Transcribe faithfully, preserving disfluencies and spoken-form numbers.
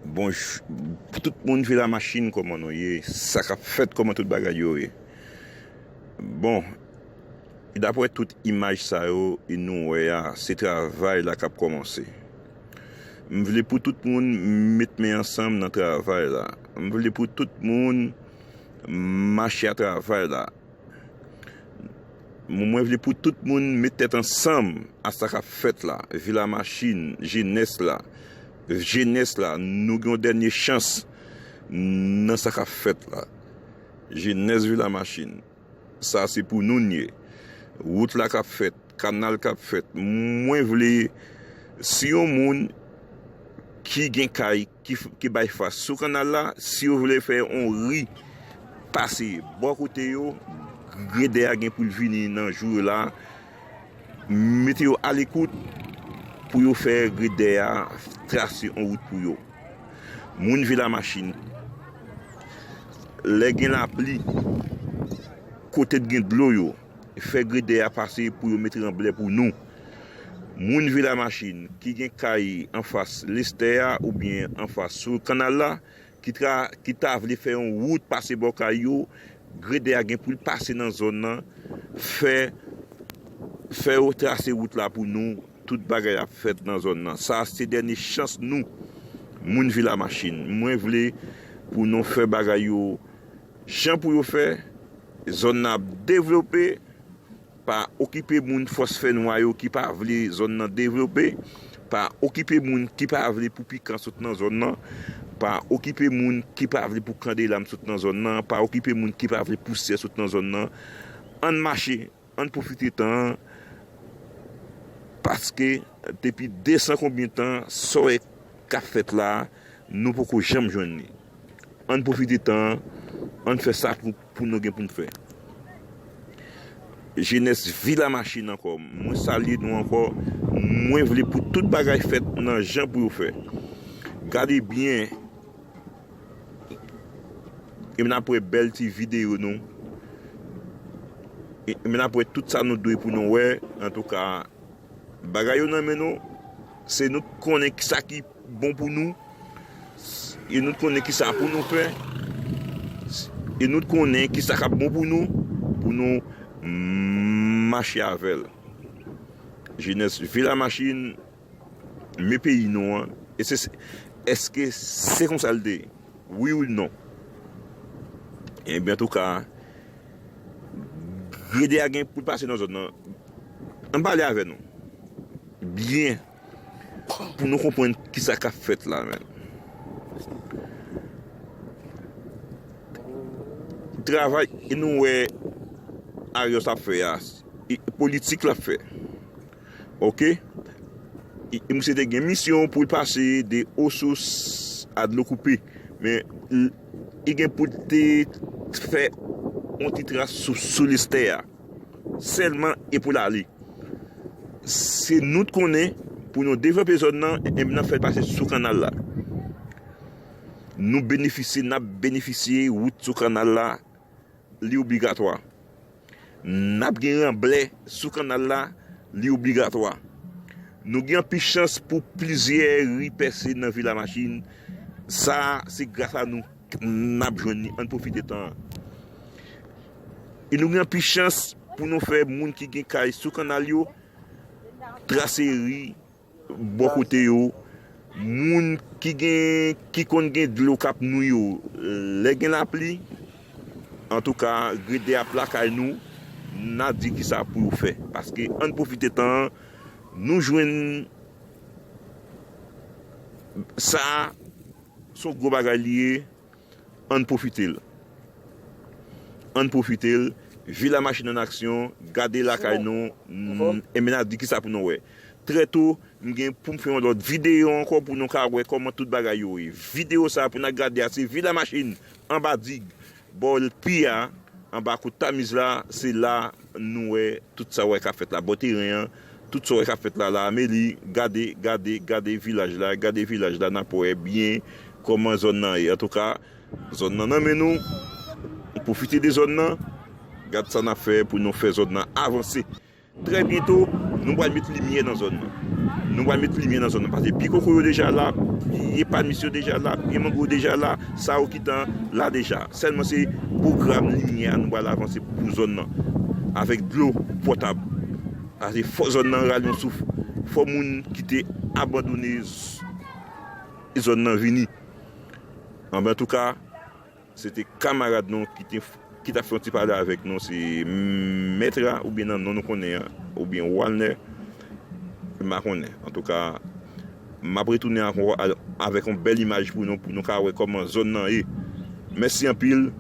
Bon, j- pou tout moun Vila Machin, kòman nou ye? Sa k ap fèt, kòman tout bagay yo ye? Bon, daprè tout imaj sa yo e nou wè a, se travay la k ap kòmanse. M vle pou tout moun met men ansanm nan travay la. M vle pou tout moun mache a travay la. Mwen, mwen vle pou tout moun met tèt ansanm a sa k ap fèt la. Vila Machin, jenès la, jenès la, nou gen yon dènye chans nan sa k ap fèt la. Jenès Vila Machin, sa se pou nou n ye. Wout la k ap fèt, kanal k ap fèt. Mwen vle, si yon moun ki gen kay ki, ki bay fas sou kanal la, si yo vle fè yon ri pase bò kote yo, gredè a gen pou l vini nan jou yo la, mete yo alekout pou yo fè gredè a trase yon wout pou yo. Moun Vila Machin, lè gen lapli, kote t gen dlo yo, fè gredè a pase pou yo met ranblè pou nou. Moun Vila Machin ki gen kay anfas Lestè a oubyen anfas sou kanal la, ki, tra, ki ta vle fè yon wout pase bò kay yo, gredè a gen pou l pase nan zòn nan, fè, fè yo trase wout la pou nou, tout bagay ap fèt nan zòn nan. Sa se dènye chans nou, moun Vila Machin. Mwen vle pou nou fè bagay yo jan pou yo fè, zòn nan ap devlope, pa okipe moun fòs fènwa yo ki pa vle zòn nan devlope, pa okipe moun ki pa vle pou pikan sot nan zòn nan, pa okipe moun ki pa vle pou kandelam sot nan zòn nan, pa okipe moun ki pa vle pousyè sot nan zòn nan. Ann mache, ann pwofite tan an, paske depi de san konbyen tan, sa w wè k ap fèt la, nou poko janm jwenn li. Ann pwofite tan an, ann fè sa pou, pou nou gen pou n fè. Jenès Vila Machin ankò, mwen salye nou ankò. Mwen vle pou tout bagay fèt nan jan pou yo fè. Gade byen, e n ap wè bèl ti videyo nou. E n ap wè tout sa nou dwe pou nou wè. Antouka, bagay yo nan men nou. Se nou k konnen kisa ki bon pou nou. E nou t konnen kisa pou nou fè. E nou t konnen kisa k ap bon pou nou, pou nou mache avè l. Jenès Vila Machin, men peyi nou an. E se, èske se konsa l te ye? Wi ou non? Ebyen, antouka, gredè a gen pou l pase nan zòn nan. Ann pale avè nou byen pou nou konprann kisa k ap fèt la, menm. Travay e nou wè Arios ap fè a, e politik l ap fè. Oke? E, e misye te gen misyon pou l pase de Osos a Dlo Koupe. Men, l- li gen pou l te fè yon ti tras sou, sou Lestè a. Sèlman e pou l ale. Se nou t konnen pou nou devlope zòn nan, e n ap fè l pase sou kanal la. Nou benefisye, n ap benefisye wout sou kanal la, li obligatwa. N ap gen ranblè sou kanal la, li obligatwa. Nou gen anpil chans pou plizyè ri pèse nan Vila Machin. Sa, se gras a nou n ap jwenn li. Ann pwofite tan an. E nou gen anpil chans pou nou fè moun ki gen kay sou kanal yo trase ri bò kote yo. Moun ki gen, ki konn gen dlo k ap nwi yo, lè gen lapli, antouka, gredè ap lakay nou, n a di kisa pou yo fè. Paske ann pwofite tan an, nou jwenn sa, se yon gwo bagay li ye. Ann pwofite l. Ann pwofite l. Vila Machin an aksyon, gade lakay nou, m, e men n a di kisa pou nou wè. Trè to, m gen pou m fè yon lòt videyo ankò pou nou ka wè kòman tout bagay yo ye. Videyo sa a pou n a gade a, se Vila Machin, anba dig, bò pi a, anba kout tamiz la, se la nou wè tout sa w wè k ap fèt la. Bò teren an, tout sa w wè k ap fèt la, la, Ameli, gade, gade, gade vilaj la, gade vilaj la, n ap wè byen kòman zòn nan ye. Antouka, zòn nan nan men nou, pwofite de zòn nan, gad sa n ap fè pou nou fè zòn nan avanse. Trè byento, nou pral met limyè nan zòn nan. Nou pral met limyè nan zòn nan, paske pye koko yo deja la, pye palmis yo deja la, pye mango yo deja la, sa yo ki tan la deja. Sèlman se pwogram limyè a nou pral avanse pou zòn nan, avèk dlo potab. Paske fò zòn nan rale yon souf, fò moun ki te abandone z- zòn nan vini. Anben, antouka, se te kamarad nou ki te ki t ap fè yon ti pale avèk nou, se Mèt la, oubyen nan non nou konnen an, oubyen Walner, m pa konnen. Antouka, m ap retounen ankò avèk yon bèl imaj pou nou, pou nou ka wè kòman zòn nan ye. Mèsi anpil,